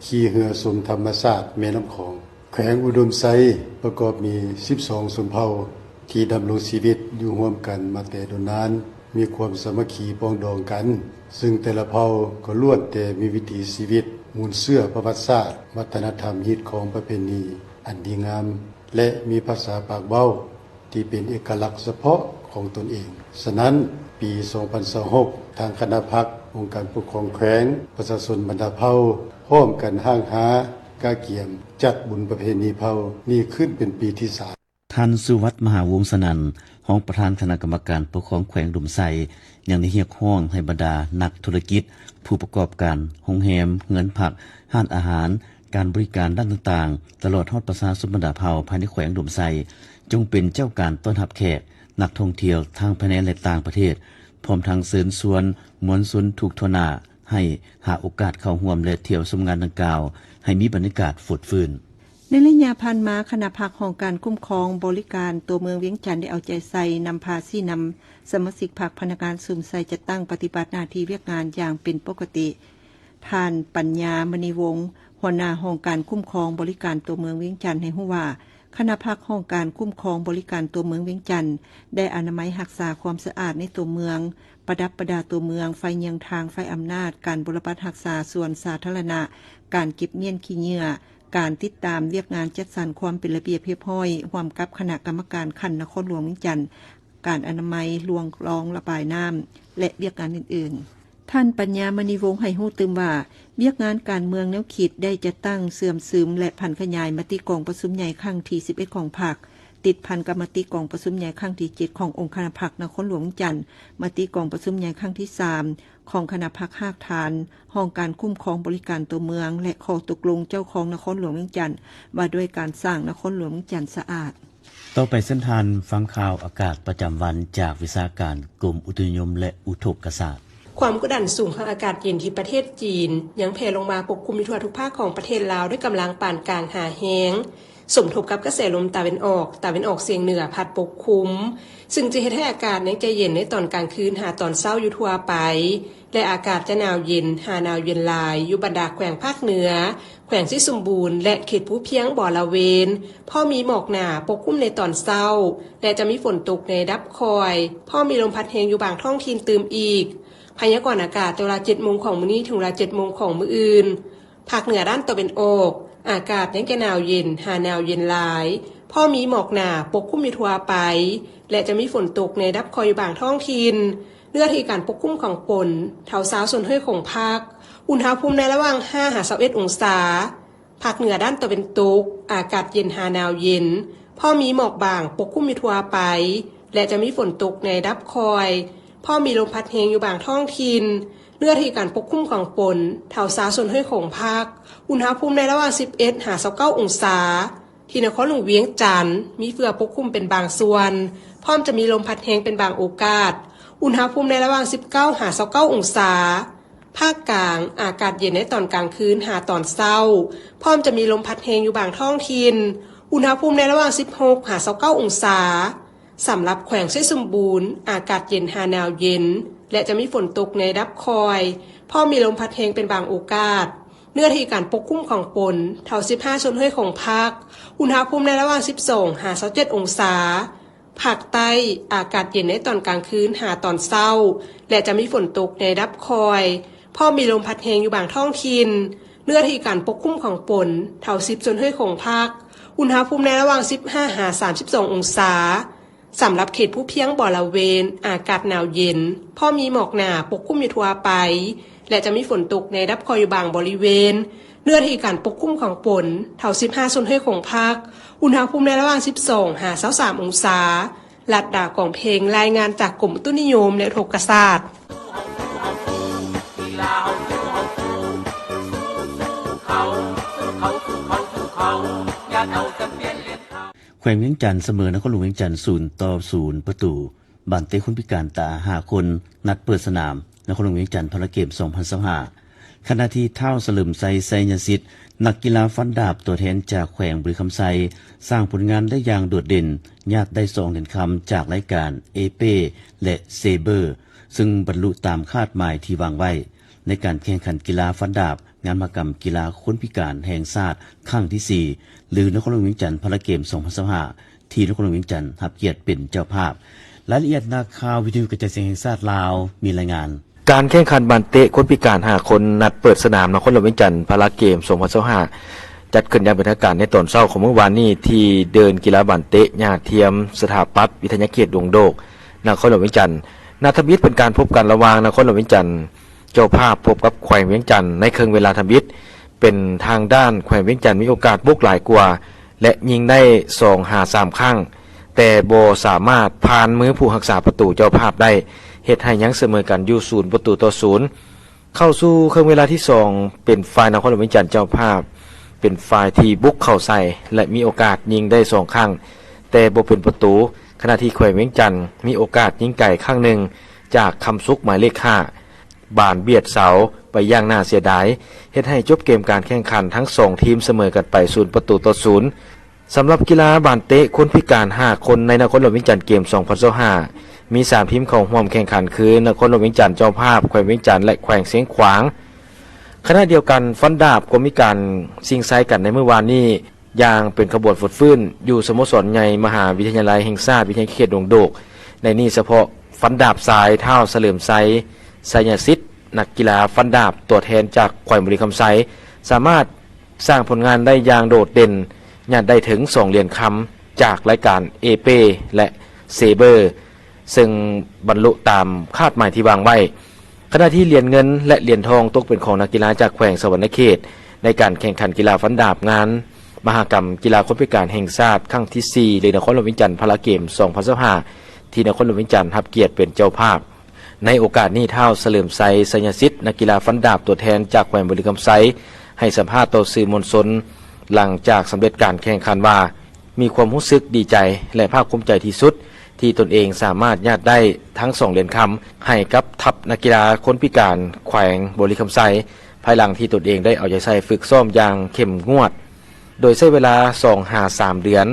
ຂີ່ເຮືອຊົມທຳມະຊາດແມ່ນ້ຳຂອງ. ແຂວງອຸດົມໄຊປະກອບມີສິບສອງຊົນເຜົ່າທີ່ດຳລົງຊີວິດຢູ່ຮ່ວມກັນມາແຕ່ດົນນານ, ມີຄວາມສາມັກຄີປອງດອງກັນ, ຊຶ່ງແຕ່ລະເຜົ່າກໍລ້ວນແຕ່ມີວິຖີຊີວິດມູນເຊື້ອປະຫວັດສາດ, ວັດທະນະທຳ, ຮີດຄອງປະເພນີອັນດີງາມ ແລະ ມີພາສາປາກເວົ້າ ທີ່ເປັນເອກະລັກສະເພາະຂອງຕົນເອງ. ສະນັ້ນ, ປີສອງພັນຊາວຫົກ ທາງຄະນະພັກ, ອົງການປົກຄອງແຂວງ, ປະຊາຊົນບັນດາເຜົ່າ ພ້ອມກັນຮ່າງຫາ, ກະກຽມ, ຈັດບຸນປະເພນີເຜົ່ານີ້ຂຶ້ນເປັນປີທີສາມ. ທ່ານ ສຸວັດ ມະຫາວົງສະນັນ ຮອງປະທານຄະນະກຳມະການປົກຄອງແຂວງອຸດົມໄຊ ຍັງໄດ້ຮຽກຮ້ອງໃຫ້ບັນດານັກທຸລະກິດ, ຜູ້ປະກອບການໂຮງແຮມ, ເຮືອນພັກ, ຮ້ານອາຫານ, ການບໍລິການດ້ານຕ່າງໆ ຕະຫຼອດຮອດປະຊາຊົນບັນດາເຜົ່າພາຍໃນແຂວງອຸດົມໄຊ ຈົ່ງເປັນເຈົ້າການຕ້ອນຮັບແຂກ, ນັກທ່ອງທ່ຽວທັງພາຍໃນ ແລະ ຕ່າງປະເທດ, ພ້ອມທັງເຊີນຊວນມວນຊົນທຸກທົ່ວໜ້າ ໃຫ້ຫາໂອກາດເຂົ້າຮ່ວມ ແລະ ທ່ຽວຊົມງານດັ່ງກ່າວ ໃຫ້ມີບັນຍາກາດຟົດຟື້ນ. ໃນໄລຍະຜ່ານມາ, ຄະນະພັກຫ້ອງການຄຸ້ມຄອງບໍລິການຕົວເມືອງວຽງຈັນ ໄດ້ເອົາໃຈໃສ່ນຳພາຊີ້ນຳສະມາຊິກພັກ, ພະນັກງານສຸມໃສ່ຈັດຕັ້ງປະຕິບັດໜ້າທີ່ວຽກງານຢ່າງເປັນປົກກະຕິ. ທ່ານ ປັນຍາ ມະນີວົງ ຫົວໜ້າຫ້ອງການຄຸ້ມຄອງບໍລິການຕົວເມືອງວຽງຈັນ ໃຫ້ຮູ້ວ່າ ຄະນະພັກຫ້ອງການຄຸ້ມຄອງບໍລິການຕົວເມືອງວຽງຈັນ ໄດ້ອະນາໄມຮັກສາຄວາມສະອາດໃນຕົວເມືອງ, ປະດັບປະດາຕົວເມືອງ, ໄຟເຍືອງທາງ, ໄຟອຳນາດ, ການບຸລະບັດຮັກສາສວນສາທາລະນະ, ການເກັບມ້ຽນຂີ້ເຫຍື້ອ, ການຕິດຕາມວຽກງານຈັດສັນຄວາມເປັນລະບຽບຮຽບຮ້ອຍ ຮ່ວມກັບຄະນະກຳມະການຂັ້ນນະຄອນຫຼວງວຽງຈັນ, ການອະນາໄມ, ລວງລອງລະບາຍນ້ຳ ແລະ ວຽກງານອື່ນໆ. ທ່ານ ປັນຍາ ມະນີວົງ ໃຫ້ຮູ້ຕື່ມວ່າ ວຽກງານການເມືອງແນວຄິດໄດ້ຈັດຕັ້ງເຊື່ອມຊຶມ ແລະ ຜັນຂະຫຍາຍມະຕິກອງປະຊຸມໃຫຍ່ຄັ້ງທີສິບເອັດຂອງພັກ, ຕິດພັນກັບມະຕິກອງປະຊຸມໃຫຍ່ຄັ້ງທີເຈັດຂອງອົງຄະນະພັກນະຄອນຫຼວງວຽງຈັນ, ມະຕິກອງປະຊຸມໃຫຍ່ຄັ້ງທີສາມຂອງຄະນະພັກຮາກຖານ, ຫ້ອງການຄຸ້ມຄອງບໍລິການຕົວເມືອງ ແລະ ຂໍ້ຕົກລົງເຈົ້າຄອງນະຄອນຫຼວງວຽງຈັນ ວ່າດ້ວຍການສ້າງນະຄອນຫຼວງວຽງຈັນສະອາດ. ຕໍ່ໄປເຊີນທ່ານຟັງຂ່າວອາກາດປະຈຳວັນຈາກວິຊາການກົມອຸຕຸນິຍົມ ແລະ ອຸທົກກະສາດ. ຄວາມກົດດັນສູງຂອງອາກາດເຢັນທີ່ປະເທດຈີນ ຍັງແຜ່ລົງມາປົກຄຸມຢູ່ທົ່ວທຸກພາກຂອງປະເທດລາວ ດ້ວຍກຳລັງປານກາງຫາແຮງ, ສົມທົບກັບກະແສລົມຕາເວັນອອກ, ຕາເວັນອອກສຽງເໜືອພັດປົກຄຸມ, ຊຶ່ງຈະເຮັດໃຫ້ອາກາດຍັງຈະເຢັນໃນຕອນກາງຄືນຫາຕອນເຊົ້າຢູ່ທົ່ວໄປ. ແລະ ອາກາດຈະໜາວເຢັນຫາໜາວເຢັນຫຼາຍຢູ່ບັນດາແຂວງພາກເໜືອ, ແຂວງໄຊສົມບູນ ແລະ ເຂດພູພຽງບໍລະເວນ, ພໍມີໝອກໜາປົກຄຸມໃນຕອນເຊົ້າ ແລະ ຈະມີຝົນຕົກໃນລະດັບຄ່ອຍ, ພໍມີລົມພັດແຮງຢູ່ບາງທ້ອງຖິ່ນຕື່ມອີກ. ພະຍາກອນອາກາດແຕ່ເວລາເຈັດໂມງຂອງມື້ນີ້ເຖິງເວລາເຈັດໂມງຂອງມື້ອື່ນ. ພາກເໜືອດ້ານຕາເວັນອອກ, ອາກາດຍັງຈະໜາວເຢັນຫາໜາວເຢັນຫຼາຍ, ພໍມີໝອກໜາປົກຄຸມຢູ່ທົ່ວໄປ ແລະ ຈະມີຝົນຕົກໃນລະດັບຄ່ອຍຢູ່ບາງທ້ອງຖິ່ນ. ເນື້ອທີ່ການປົກຄຸມຂອງຝົນ ເທົ່າຊາວສ່ວນຮ້ອຍຂອງພາກ, ອຸນຫະພູມໃນລະຫວ່າງຫ້າຫາຊາວເອັດອົງສາ. ພາກເໜືອດ້ານຕາເວັນຕົກ, ອາກາດເຢັນຫາໜາວເຢັນ, ພໍມີໝອກບາງປົກຄຸມຢູ່ທົ່ວໄປ ແລະ ຈະມີຝົນຕົກໃນລະດັບຄ່ອຍ, ພໍມີລົມພັດແຮງຢູ່ບາງທ້ອງຖິ່ນ. ເນື້ອທີ່ການປົກຄຸມຂອງຝົນ ເທົ່າຊາວສ່ວນຮ້ອຍຂອງພາກ, ອຸນຫະພູມໃນລະຫວ່າງສິບເອັດຫາຊາວເກົ້າອົງສາ. ທີ່ນະຄອນຫຼວງວຽງຈັນ ມີເຝືອປົກຄຸມເປັນບາງສ່ວນ, ພ້ອມຈະມີລົມພັດແຮງເປັນບາງໂອກາດ, ອຸນຫະພູມໃນລະຫວ່າງສິບເກົ້າຫາຊາວເກົ້າອົງສາ. ພາກກາງ, ອາກາດເຢັນໃນຕອນກາງຄືນຫາຕອນເຊົ້າ, ພ້ອມຈະມີລົມພັດແຮງຢູ່ບາງທ້ອງຖິ່ນ, ອຸນຫະພູມໃນລະຫວ່າງສິບຫົກຫາຊາວເກົ້າອົງສາ. ສຳລັບແຂວງໄຊສົມບູນ, ອາກາດເຢັນຫາໜາວເຢັນ ແລະ ຈະມີຝົນຕົກໃນລະດັບຄ່ອຍ, ພໍມີລົມພັດແຮງເປັນບາງໂອກາດ. ເນື້ອທີ່ການປົກຄຸມຂອງຝົນ ເທົ່າສິບຫ້າສ່ວນຮ້ອຍຂອງພາກ, ອຸນຫະພູມໃນລະຫວ່າງສິບສອງຫາຊາວເຈັດອົງສາ. ພາກໃຕ້ ອາກາດເຢັນໃນຕອນກາງຄືນຫາຕອນເຊົ້າ ແລະ ຈະມີຝົນຕົກໃນລະດັບຄ່ອຍ, ພ້ອມມີລົມພັດແຮງຢູ່ບາງທ້ອງຖິ່ນ. ເນື້ອທີ່ການປົກຄຸມຂອງຝົນ ເທົ່າສິບສ່ວນຮ້ອຍຂອງພາກ, ອຸນຫະພູມໃນລະຫວ່າງສິບຫ້າຫາສາມສິບສອງອົງສາ. ສຳລັບເຂດພູພຽງບໍລະເວນ ອາກາດໜາວເຢັນ, ພໍມີໝອກໜາປົກຄຸມຢູ່ທົ່ວໄປ ແລະ ຈະມີຝົນຕົກໃນລະດັບຄ່ອຍຢູ່ບາງບໍລິເວນ. ເນື້ອທີ່ການປົກຄຸມຂອງຝົນ ເທົ່າສິບຫ້າສ່ວນຮ້ອຍຂອງພາກ, ອຸນຫະພູມໃນລະຫວ່າງສິບສອງຫາຊາວສາມອົງສາ. ລັດດາ ກອງເພັງ ລາຍງານຈາກກົມອຸຕຸນິຍົມ ແລະ ອຸທົກກະສາດ. ແຂວງວຽງຈັນສະເໝີນະຄອນຫຼວງວຽງຈັນ ສູນຕໍ່ສູນ ປະຕູບານເຕະຄົນພິການຕາຫ້າຄົນ ນັດເປີດສະໜາມ ນະຄອນຫຼວງວຽງຈັນ ພາລາເກມ ສອງພັນຊາວຫ້າ. ຂະນະທີ່ທ້າວ ສະເຫຼີມໄຊ ໄຊຍະສິດ ນັກກິລາຟັນດາບຕົວແທນຈາກແຂວງບໍລິຄຳໄຊ ສ້າງຜົນງານໄດ້ຢ່າງໂດດເດັ່ນ, ຍາດໄດ້ສອງຫຼຽນຄຳຈາກລາຍການເອເປ້ ແລະ ເຊເບີ ຊຶ່ງບັນລຸຕາມຄາດໝາຍທີ່ວາງໄວ້ ໃນການແຂ່ງຂັນກິລາຟັນດາບ ງານມະຫະກຳກິລາຄົນພິການແຫ່ງຊາດຄັ້ງທີສີ່ ຫຼື ນະຄອນຫຼວງວຽງຈັນ ພາລາເກມ ສອງພັນຊາວຫ້າ ທີ່ນະຄອນຫຼວງວຽງຈັນຮັບກຽດເປັນເຈົ້າພາບ. ລາຍລະອຽດ ນັກຂ່າວວິທະຍຸກະຈາຍສຽງແຫ່ງຊາດລາວ ມີລາຍງານ. ການແຂ່ງຂັນບານເຕະຄົນພິການຫ້າຄົນ ນັດເປີດສະໜາມນະຄອນຫຼວງວຽງຈັນ ພາລາເກມ ສອງພັນຊາວຫ້າ ຈັດຂຶ້ນຢ່າງເປັນທາງການໃນຕອນເຊົ້າຂອງມື້ວານນີ້ ທີ່ເດີ່ນກິລາບານເຕະຫຍ້າທຽມ ສະຖາປັດ ວິທະຍາເຂດດົງໂດກ ນະຄອນຫຼວງວຽງຈັນ. ນັດທຳອິດເປັນການພົບກັນລະຫວ່າງນະຄອນຫຼວງວຽງຈັນ ເຈົ້າພາບພົບກັບແຂວງວຽງຈັນ. ໃນເຄິ່ງເວລາທຳອິດ ເປັນທາງດ້ານແຂວງວຽງຈັນມີໂອກາດບຸກຫຼາຍກວ່າ ແລະ ຍິງໄດ້ສອງຫາສາມຄັ້ງ, ແຕ່ບໍ່ສາມາດຜ່ານມືຜູ້ຮັກສາປະຕູເຈົ້າພາບໄດ້, ເຮັດໃຫ້ຍັງສະເໝີກັນຢູ່ສູນປະຕູຕໍ່ສູນ. ເຂົ້າສູ່ເຄິ່ງເວລາທີສອງ ເປັນຝ່າຍນະຄອນຫຼວງວຽງຈັນເຈົ້າພາບ ເປັນຝ່າຍທີ່ບຸກເຂົ້າໃສ່ ແລະ ມີໂອກາດຍິງໄດ້ສອງຄັ້ງ ແຕ່ບໍ່ເປັນປະຕູ, ຂະນະທີ່ແຂວງວຽງຈັນມີໂອກາດຍິງໄກຄັ້ງໜຶ່ງຈາກຄຳສຸກ ໝາຍເລກຫ້າ ບານບຽດເສົາໄປຢ່າງໜ້າເສຍດາຍ, ເຮັດໃຫ້ຈົບເກມການແຂ່ງຂັນທັງສອງທີມສະເໝີກັນໄປສູນປະຕູຕໍ່ສູນ. ສຳລັບກິລາບານເຕະຄົນພິການຫ້າຄົນໃນນະຄອນຫຼວງວຽງຈັນເກມ ສອງພັນຊາວຫ້າ ມີສາມທີມເຂົ້າຮ່ວມແຂ່ງຂັນຄື ນະຄອນຫຼວງວຽງຈັນເຈົ້າພາບ, ແຂວງວຽງຈັນ ແລະ ແຂວງຊຽງຂວາງ. ຂະນະດຽວກັນ ຟັນດາບກໍມີການຊິງໄຊກັນໃນມື້ວານນີ້ ຢ່າງເປັນຂະບວນຟົດຟື້ນ ຢູ່ສະໂມສອນໃຫຍ່ມະຫາວິທະຍາໄລແຫ່ງຊາດ ວິທະຍາເຂດດົງໂດກ. ໃນນີ້ສະເພາະຟັນດາບຊາຍ ທ້າວ ສະເຫຼີມໄຊ ໄຊຍະສິດ ນັກກິລາຟັນດາບຕົວແທນຈາກແຂວງບໍລິຄຳໄຊ ສາມາດສ້າງຜົນງານໄດ້ຢ່າງໂດດເດັ່ນ, ຍາດໄດ້ເຖິງສອງຫຼຽນຄຳຈາກລາຍການເອເປ້ ແລະ ເຊເບີ ເຊິ່ງບັນລຸຕາມຄາດໝາຍທີ່ວາງໄວ້. ຂະນະທີ່ຫຼຽນເງິນ ແລະ ຫຼຽນທອງຕົກເປັນຂອງນັກກິລາຈາກແຂວງສະຫວັນນະເຂດ ໃນການແຂ່ງຂັນກິລາຟັນດາບງານມະຫະກຳກິລາຄົນພິການແຫ່ງຊາດຄັ້ງທີສີ່ ຫຼື ນະຄອນຫຼວງວຽງຈັນພາລາເກມ ສອງພັນຊາວຫ້າ ທີ່ນະຄອນຫຼວງວຽງຈັນຮັບກຽດເປັນເຈົ້າພາບ. ໃນໂອກາດນີ້ ທ້າວ ສະເຫຼີມໄຊ ໄຊຍະສິດ ນັກກິລາຟັນດາບຕົວແທນຈາກແຂວງບໍລິຄຳໄຊ ໃຫ້ສຳພາດຕໍ່ສື່ມວນຊົນ ຫຼັງຈາກສຳເລັດການແຂ່ງຂັນວ່າ ມີຄວາມຮູ້ສຶກດີໃຈ ແລະ ພາກພູມໃຈທີ່ສຸດ ທີ່ຕົນເອງສາມາດຍາດໄດ້ທັງສອງຫຼຽນຄຳໃຫ້ກັບທັບນັກກິລາຄົນພິການແຂວງບໍລິຄຳໄຊ ພາຍຫຼັງທີ່ຕົນເອງໄດ້ເອົາໃຈໃສ່ຝຶກຊ້ອມຢ່າງເຂັ້ມງວດ ໂດຍໃຊ້ເວລາສອງຫາສາມເດືອນ.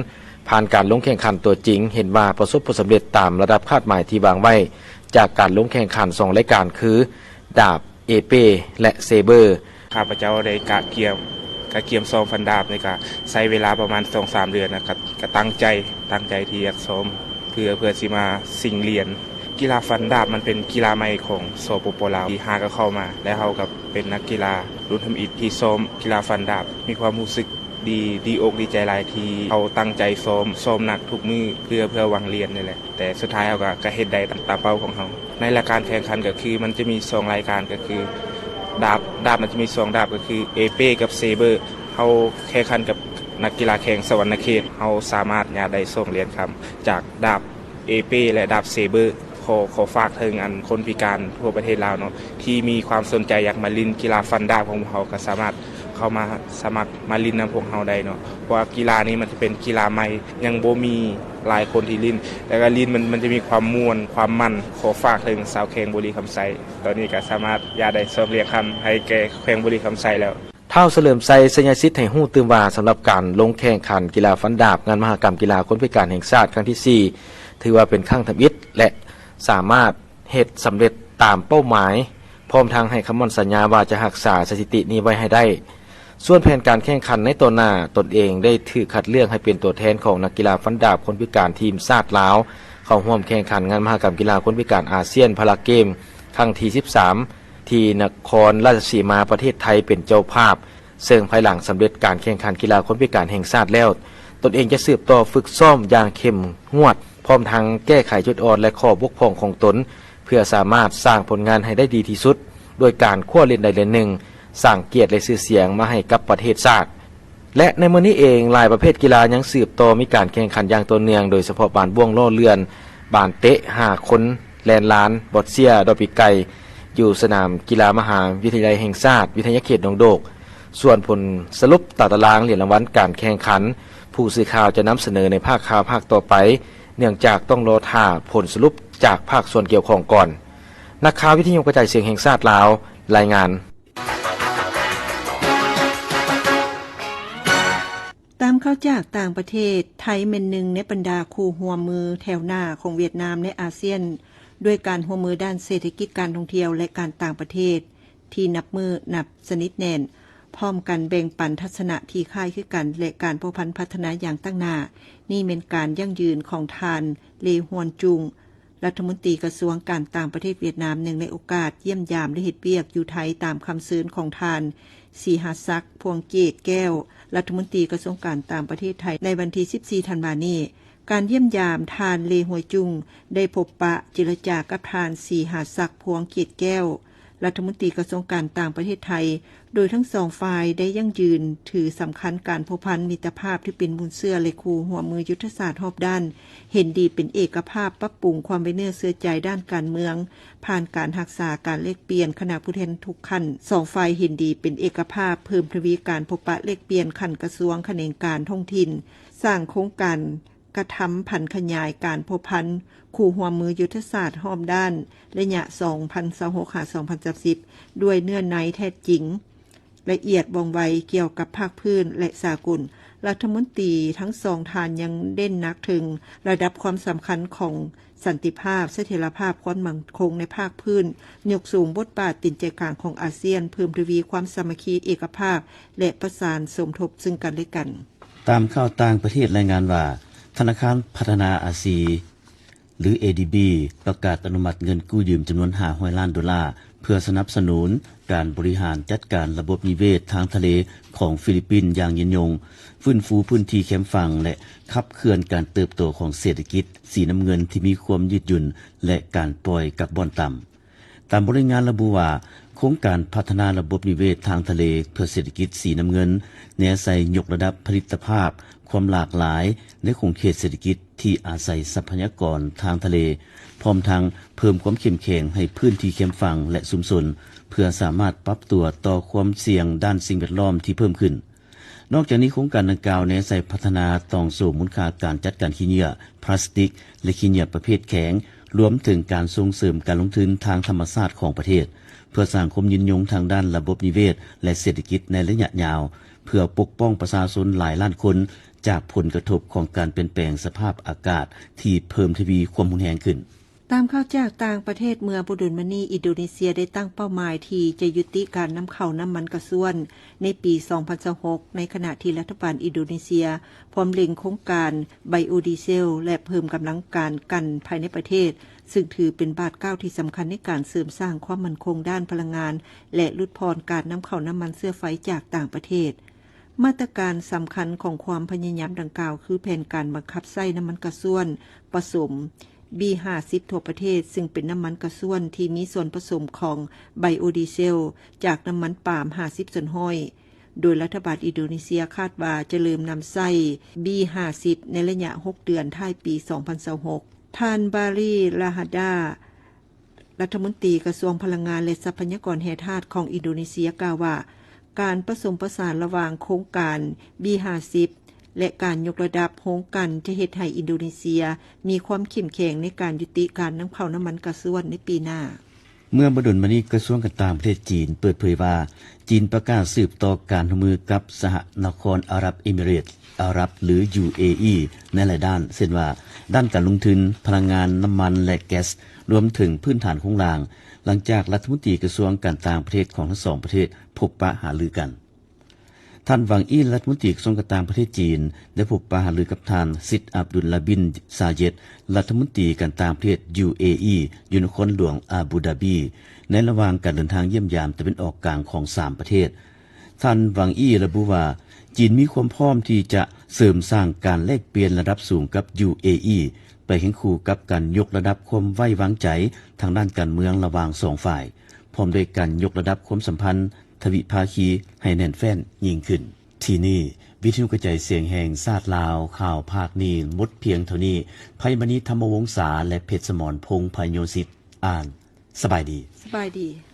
ຜ່ານການລົງແຂ່ງຂັນຕົວຈິງ ເຫັນວ່າປະສົບຜົນສຳເລັດຕາມລະດັບຄາດໝາຍທີ່ວາງໄວ້ ຈາກການລົງແຂ່ງຂັນສອງລາຍການຄື ດາບ ເອເປ້ ແລະ ເຊເບີ. ຂ້າພະເຈົ້າໄດ້ກະກຽມ, ກະກຽມຊ້ອມຟັນດາບນີ້ກະໃຊ້ເວລາປະມານສອງສາມເດືອນນະ, ກະ, ກະຕັ້ງໃຈ, ຕັ້ງໃຈທີ່ຢາກຊ້ອມເພື່ອ, ເພື່ອຊິມາຊິງຫຼຽນ. ກິລາຟັນດາບມັນເປັນກິລາໃໝ່ຂອງ ສປປ ລາວ ທີ່ຫາກໍເຂົ້າມາ ແລະ ເຮົາກໍເປັນນັກກິລາລຸ້ນທຳອິດທີ່ຊ້ອມກິລາຟັນດາບ. ມີຄວາມຮູ້ສຶກດີ, ດີອົກດີໃຈຫຼາຍທີ່ເຮົາຕັ້ງໃຈຊ້ອມ, ຊ້ອມໜັກທຸກມື້ເພື່ອ, ເພື່ອຫວັງຫຼຽນນີ້ແຫຼະ. ແຕ່ສຸດທ້າຍເຮົາກໍ, ກໍເຮັດໄດ້ຕາມ, ຕາມເປົ້າຂອງເຮົາ. ໃນລາຍການແຂ່ງຂັນກໍຄືມັນຈະມີສອງລາຍການ ກໍຄືດາບ, ດາບມັນຈະມີສອງດາບ ກໍຄືເອເປ້ກັບເຊເບີ. ເຮົາແຂ່ງຂັນກັບນັກກິລາແຂວງສະຫວັນນະເຂດ, ເຮົາສາມາດຍາດໄດ້ສອງຫຼຽນຄຳຈາກດາບເອເປ້ ແລະ ດາບເຊເບີ. ຂໍ, ຂໍຝາກເຖິງອັນຄົນພິການທົ່ວປະເທດລາວເນາະ ທີ່ມີຄວາມສົນໃຈຢາກມາຫຼິ້ນກິລາຟັນດາບຂອງພວກເຮົາ ກໍສາມາດ ເຂົ້າມາສະໝັກມາຫຼິ້ນນຳພວກເຮົາໄດ້ເນາະ ເພາະວ່າກິລານີ້ມັນຈະເປັນກິລາໃໝ່ ຍັງບໍ່ມີຫຼາຍຄົນທີ່ຫຼິ້ນ ແລ້ວກໍຫຼິ້ນມັນ, ມັນຈະມີຄວາມມ່ວນ, ຄວາມມັນ. ຂໍຝາກເຖິງຊາວແຂວງບໍລິຄຳໄຊ, ຕອນນີ້ກໍສາມາດຢາດໄດ້ສອງຫຼຽນຄຳໃຫ້ແກ່ແຂວງບໍລິຄຳໄຊແລ້ວ. ທ້າວ ສະເຫຼີມໄຊ ໄຊຍະສິດ ໃຫ້ຮູ້ຕື່ມວ່າ ສຳລັບການລົງແຂ່ງຂັນກິລາຟັນດາບ ງານມະຫະກຳກິລາຄົນພິການແຫ່ງຊາດຄັ້ງທີສີ່ ຖືວ່າເປັນຄັ້ງທຳອິດ ແລະ ສາມາດ ເຮັດສຳເລັດຕາມເປົ້າໝາຍ, ພ້ອມທັງໃຫ້ຄຳໝັ້ນສັນຍາວ່າຈະຮັກສາສະຖິຕິນີ້ໄວ້ໃຫ້ໄດ້. ສ່ວນແຜນການແຂ່ງຂັນໃນຕໍ່ໜ້າ, ຕົນເອງໄດ້ຖືກຄັດເລືອກໃຫ້ເປັນຕົວແທນຂອງນັກກິລາຟັນດາບຄົນພິການທີມຊາດລາວ ເຂົ້າຮ່ວມແຂ່ງຂັນງານມະຫະກຳກິລາຄົນພິການອາຊຽນພາລາເກມ ຄັ້ງທີສິບສາມ ທີ່ນະຄອນລາຊະສີມາ ປະເທດໄທເປັນເຈົ້າພາບ, ເຊິ່ງພາຍຫຼັງສຳເລັດການແຂ່ງຂັນກິລາຄົນພິການແຫ່ງຊາດແລ້ວ, ຕົນເອງຈະສືບຕໍ່ຝຶກຊ້ອມຢ່າງເຂັ້ມງວດ, ພ້ອມທັງແກ້ໄຂຈຸດອ່ອນ ແລະ ຂໍ້ບົກຜ່ອງຂອງຕົນ ເພື່ອສາມາດສ້າງຜົນງານໃຫ້ໄດ້ດີທີ່ສຸດ ໂດຍການຄວ້າເລນໃດເລນໜຶ່ງ, ສ້າງກຽດ ແລະ ຊື່ສຽງມາໃຫ້ກັບປະເທດຊາດ. ແລະ ໃນມື້ນີ້ເອງ, ຫຼາຍປະເພດກິລາຍັງສືບຕໍ່ມີການແຂ່ງຂັນຢ່າງຕໍ່ເນື່ອງ, ໂດຍສະເພາະບານບ້ວງລໍ້ເລື່ອນ, ບານເຕະຫ້າຄົນ, ແລ່ນລານ, ບອດເຊຍ, ດອບປີກໄກ່ ຢູ່ສະໜາມກິລາມະຫາວິທະຍາໄລແຫ່ງຊາດ ວິທະຍາເຂດໜອງໂດກ. ສ່ວນຜົນສະຫຼຸບຕາຕະລາງຫຼຽນລາງວັນການແຂ່ງຂັນ, ຜູ້ສື່ຂ່າວຈະນຳສະເໜີໃນພາກຂ່າວພາກຕໍ່ໄປ, ເນື່ອງຈາກຕ້ອງລໍຖ້າຜົນສະຫຼຸບຈາກພາກສ່ວນກ່ຽວຂ້ອງກ່ອນ. ນັກຂ່າວວິທະຍຸກະຈາຍສຽງແຫ່ງຊາດລາວ ລາຍງານ. ຕາມຂ່າວຈາກຕ່າງປະເທດ, ໄທແມ່ນໜຶ່ງໃນບັນດາຄູ່ຮ່ວມມືແຖວໜ້າຂອງຫວຽດນາມໃນອາຊຽນ ດ້ວຍການຮ່ວມມືດ້ານເສດຖະກິດ, ການທ່ອງທ່ຽວ ແລະ ການຕ່າງປະເທດ ທີ່ນັບມື້ນັບສະໜິດແໜ້ນ, ພ້ອມກັນແບ່ງປັນທັດສະນະທີ່ຄ້າຍຄືກັນ ແລະ ການພົວພັນພັດທະນາຢ່າງຕັ້ງໜ້າ. ນີ້ແມ່ນການຢັ້ງຢືນຂອງທ່ານ ເລ ຮວນຈຸງ ລັດຖະມົນຕີກະຊວງການຕ່າງປະເທດຫວຽດນາມ, ເນື່ອງໃນໂອກາດຢ້ຽມຢາມ ແລະ ເຮັດວຽກຢູ່ໄທຕາມຄຳເຊີນຂອງທ່ານ ສີຫາສັກ ພວງເກດແກ້ວ ລັດຖະມົນຕີກະຊວງການຕ່າງປະເທດໄທ ໃນວັນທີສິບສີ່ ທັນວານີ້. ການຢ້ຽມຢາມທ່ານ ເລ ຮວນຈຸງ ໄດ້ພົບປະເຈລະຈາກັບທ່ານ ສີຫາສັກ ພວງເກດແກ້ວ ລັດຖະມົນຕີກະຊວງການຕ່າງປະເທດໄທ, ໂດຍທັງສອງຝ່າຍໄດ້ຢັ້ງຢືນຖືສຳຄັນການພົວພັນມິດຕະພາບທີ່ເປັນມູນເຊື້ອ ແລະ ຄູ່ຮ່ວມມືຍຸດທະສາດຮອບດ້ານ, ເຫັນດີເປັນເອກະພາບປັບປຸງຄວາມໄວ້ເນື້ອເຊື່ອໃຈດ້ານການເມືອງ ຜ່ານການຮັກສາການແລກປ່ຽນຄະນະຜູ້ແທນທຸກຂັ້ນ. ສອງຝ່າຍເຫັນດີເປັນເອກະພາບເພີ່ມທະວີການພົບປະແລກປ່ຽນຂັ້ນກະຊວງຂະແໜງການທ້ອງຖິ່ນ, ສ້າງໂຄງການ ກະທຳຜັນຂະຫຍາຍການພົວພັນຄູ່ຮ່ວມມືຍຸດທະສາດຮອບດ້ານໄລຍະສອງພັນຊາວຫົກ ຫາ ສອງພັນສາມສິບ ດ້ວຍເນື້ອໃນແທ້ຈິງ ລະອຽດວ່ອງໄວກ່ຽວກັບພາກພື້ນ ແລະ ສາກົນ. ລັດຖະມົນຕີທັງສອງທ່ານຍັງເນັ້ນໜັກເຖິງລະດັບຄວາມສຳຄັນຂອງສັນຕິພາບ, ສະຖຽນລະພາບ, ຄວາມໝັ້ນຄົງໃນພາກພື້ນ, ຍົກສູງບົດບາດເປັນໃຈກາງຂອງອາຊຽນ, ເພີ່ມທະວີຄວາມສາມັກຄີ, ເອກະພາບ ແລະ ປະສານສົມທົບເຊິ່ງກັນ ແລະ ກັນ. ຕາມຂ່າວຕ່າງປະເທດລາຍງານວ່າ ທະນາຄານພັດທະນາອາຊີ ຫຼື ເອດີບີ ປະກາດອະນຸມັດເງິນກູ້ຢືມຈຳນວນຫ້າຮ້ອຍລ້ານໂດລາ ເພື່ອສະໜັບສະໜູນການບໍລິຫານຈັດການລະບົບນິເວດທາງທະເລຂອງຟີລິບປິນຢ່າງຍືນຍົງ, ຟື້ນຟູພື້ນທີ່ແຄມຝັ່ງ ແລະ ຂັບເຄື່ອນການເຕີບໂຕຂອງເສດຖະກິດສີນ້ຳເງິນທີ່ມີຄວາມຍືດຫຍຸ່ນ ແລະ ການປ່ອຍກາບອນຕ່ຳ. ຕາມບົດລາຍງານລະບຸວ່າ ໂຄງການພັດທະນາລະບົບນິເວດທາງທະເລເພື່ອເສດຖະກິດສີນ້ຳເງິນ ແນໃສ່ຍົກລະດັບຜະລິດຕະພາບ, ຄວາມຫຼາກຫຼາຍໃນຂົງເຂດເສດຖະກິດທີ່ອາໄສຊັບພະຍາກອນທາງທະເລ, ພ້ອມທັງເພີ່ມຄວາມເຂັ້ມແຂງໃຫ້ພື້ນທີ່ແຄມຝັ່ງ ແລະ ຊຸມຊົນ ເພື່ອສາມາດປັບຕົວຕໍ່ຄວາມສ່ຽງດ້ານສິ່ງແວດລ້ອມທີ່ເພີ່ມຂຶ້ນ. ນອກຈາກນີ້, ໂຄງການດັ່ງກ່າວແນໃສ່ພັດທະນາຕ່ອງໂສ້ມູນຄ່າການຈັດການຂີ້ເຫຍື້ອພລາສຕິກ ແລະ ຂີ້ເຫຍື້ອປະເພດແຂງ, ລວມເຖິງການສົ່ງເສີມການລົງທຶນທາງທຳມະຊາດຂອງປະເທດ, ເພື່ອສ້າງຄວາມຍືນຍົງທາງດ້ານລະບົບນິເວດ ແລະ ເສດຖະກິດໃນໄລຍະຍາວ, ເພື່ອປົກປ້ອງປະຊາຊົນຫຼາຍລ້ານຄົນຈາກຜົນກະທົບຂອງການປ່ຽນແປງສະພາບອາກາດທີ່ເພີ່ມທະວີຄວາມຮຸນແຮງຂຶ້ນ. ຕາມຂ່າວຈາກຕ່າງປະເທດ, ເມື່ອບໍ່ດົນມານີ້ ອິນໂດເນເຊຍໄດ້ຕັ້ງເປົ້າໝາຍທີ່ຈະຍຸຕິການນຳເຂົ້ານ້ຳມັນກະຊວນໃນປີສອງພັນຊາວຫົກ, ໃນຂະນະທີ່ລັດຖະບານອິນໂດເນເຊຍພ້ອມເລັ່ງໂຄງການໄບໂອດີເຊວ ແລະ ເພີ່ມກຳລັງການກັ່ນພາຍໃນປະເທດ, ຊຶ່ງຖືເປັນບາດກ້າວທີ່ສຳຄັນໃນການເສີມສ້າງຄວາມໝັ້ນຄົງດ້ານພະລັງງານ ແລະ ຫຼຸດຜ່ອນການນຳເຂົ້ານ້ຳມັນເຊື້ອໄຟຈາກຕ່າງປະເທດ. ມາດຕະການສຳຄັນຂອງຄວາມພະຍາຍາມດັ່ງກ່າວ ຄືແຜນການບັງຄັບໃຊ້ນ້ຳມັນກະຊວນປະສົມ ບີຫ້າສິບ ທົ່ວປະເທດ, ຊຶ່ງເປັນນ້ຳມັນກະຊວນທີ່ມີສ່ວນປະສົມຂອງໄບໂອດີເຊວຈາກນ້ຳມັນປາມຫ້າສິບສ່ວນຮ້ອຍ, ໂດຍລັດຖະບານອິນໂດເນເຊຍຄາດວ່າຈະເລີ່ມນຳໃຊ້ ບີຫ້າສິບ ໃນໄລຍະຫົກເດືອນທ້າຍປີສອງພັນຊາວຫົກ. ທ່ານ ບາຣີ ລາຮາດາ ລັດຖະມົນຕີກະຊວງພະລັງງານ ແລະ ຊັບພະຍາກອນແຮ່ທາດຂອງອິນໂດເນເຊຍ ກ່າວວ່າ ການປະສົມປະສານລະຫວ່າງໂຄງການ ບີຫ້າສິບ ແລະ ການຍົກລະດັບໂຮງກັ່ນ ຈະເຮັດໃຫ້ອິນໂດເນເຊຍມີຄວາມເຂັ້ມແຂງໃນການຍຸຕິການນຳເຂົ້ານ້ຳມັນກະຊວນໃນປີໜ້າ. ເມື່ອບໍ່ດົນມານີ້, ກະຊວງການຕ່າງປະເທດຈີນເປີດເຜີຍວ່າ ຈີນປະກາດສືບຕໍ່ການຮ່ວມມືກັບສະຫະນະຄອນອາຣັບເອມິເຣດ ອາຣັບ ຫຼື ຢູເອອີ ໃນຫຼາຍດ້ານ, ເຊັ່ນວ່າ ດ້ານການລົງທຶນ, ພະລັງງານ, ນ້ຳມັນ ແລະ ແກັສ, ລວມເຖິງພື້ນຖານໂຄງລ່າງ, ຫຼັງຈາກລັດຖະມົນຕີກະຊວງການຕ່າງປະເທດຂອງທັງສອງປະເທດພົບປະຫາລືກັນ. ທ່ານ ວັງ ອີ ລັດຖະມົນຕີກະຊວງການຕ່າງປະເທດຈີນ ໄດ້ພົບປະຫາລືກັບທ່ານ ຊິດ ອັບດຸນລາບິນ ຊາເຢັດ ລັດຖະມົນຕີການຕ່າງປະເທດ UAE ຢູ່ນະຄອນຫຼວງອາບູດາບີ ໃນລະຫວ່າງການເດີນທາງຢ້ຽມຢາມຕາເວັນອອກກາງຂອງສາມປະເທດ. ທ່ານ ວັງ ອີ ລະບຸວ່າ ຈີນມີຄວາມພ້ອມທີ່ຈະເສີມສ້າງການແລກປ່ຽນລະດັບສູງກັບ UAE ໄປຄຽງຄູ່ກັບການຍົກລະດັບຄວາມໄວ້ວາງໃຈທາງດ້ານການເມືອງລະຫວ່າງສອງຝ່າຍ ພ້ອມດ້ວຍການຍົກລະດັບຄວາມສຳພັນທະວິພາຄີໃຫ້ແໜ້ນແຟ້ນຍິ່ງຂຶ້ນ. ທີ່ນີ້ ວິທະຍຸກະຈາຍສຽງແຫ່ງຊາດລາວ ຂ່າວພາກນີ້ໝົດພຽງເທົ່ານີ້. ໄພມະນີ ທຳມະວົງສາ ແລະ ເພັດສະໝອນ ພົງພະໂຍສິດ ອ່ານ. ສະບາຍດີ. ສະບາຍດີ.